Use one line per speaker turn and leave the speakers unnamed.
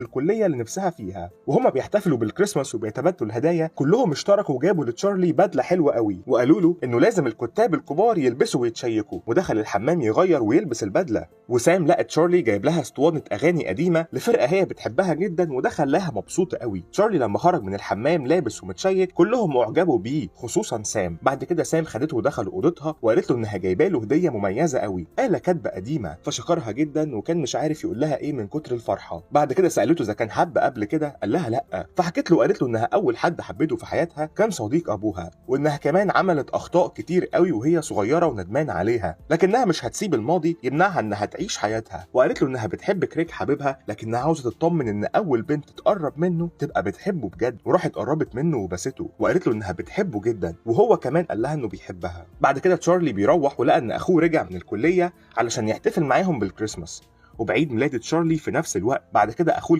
الكلية اللي نفسها فيها. وهما بيحتفلوا بالكريسماس وبيتبادلوا الهدايا، كلهم اشتركوا وجابوا لتشارلي بدله حلوة قوي، وقالوا له انه لازم الكتاب الكبار يلبسوا ويتشيكوا. ودخل الحمام يغير ويلبس البدلة، وسام لقى تشارلي جايب لها اسطوانة اغاني قديمة لفرقة هي بتحبها جدا، ودخل لها مبسوطة قوي. تشارلي لما خرج من الحمام لابس ومتشيك كلهم اعجبوا بيه، خصوصا سام. بعد كده سام خدته ودخل اوضتها وقالت له انها جايبه له هديه مميزة قوي، آلة كاتبه قديمة، فشكرها جدا وكان مش عارف يقول لها ايه من كتر الفرحة. بعد كده سالته اذا كان حب قبل كده، قال لها لا، فحكت له وقالت له انها اول حد حبته في حياتها كان صديق ابوها، وانها كمان عملت اخطاء كتير قوي وهي صغيرة وندمان عليها، لكنها مش هتسيب الماضي يمنعها انها تعيش حياتها. وقالت له انها بتحب كريك حبيبها، لكنها عاوزه تطمن ان اول بنت تقرب منه تبقى بتحبه بجد، وراحت قربت منه وبسته وقالت له انها بتحبه جدا، وهو كمان قال لها انه بيحبها. بعد كده تشارلي بيروح ولقى ان اخوه رجع من الكلية علشان يحتفل معاهم بالكريسماس وبعيد ميلاد تشارلي في نفس الوقت. بعد كده اخوه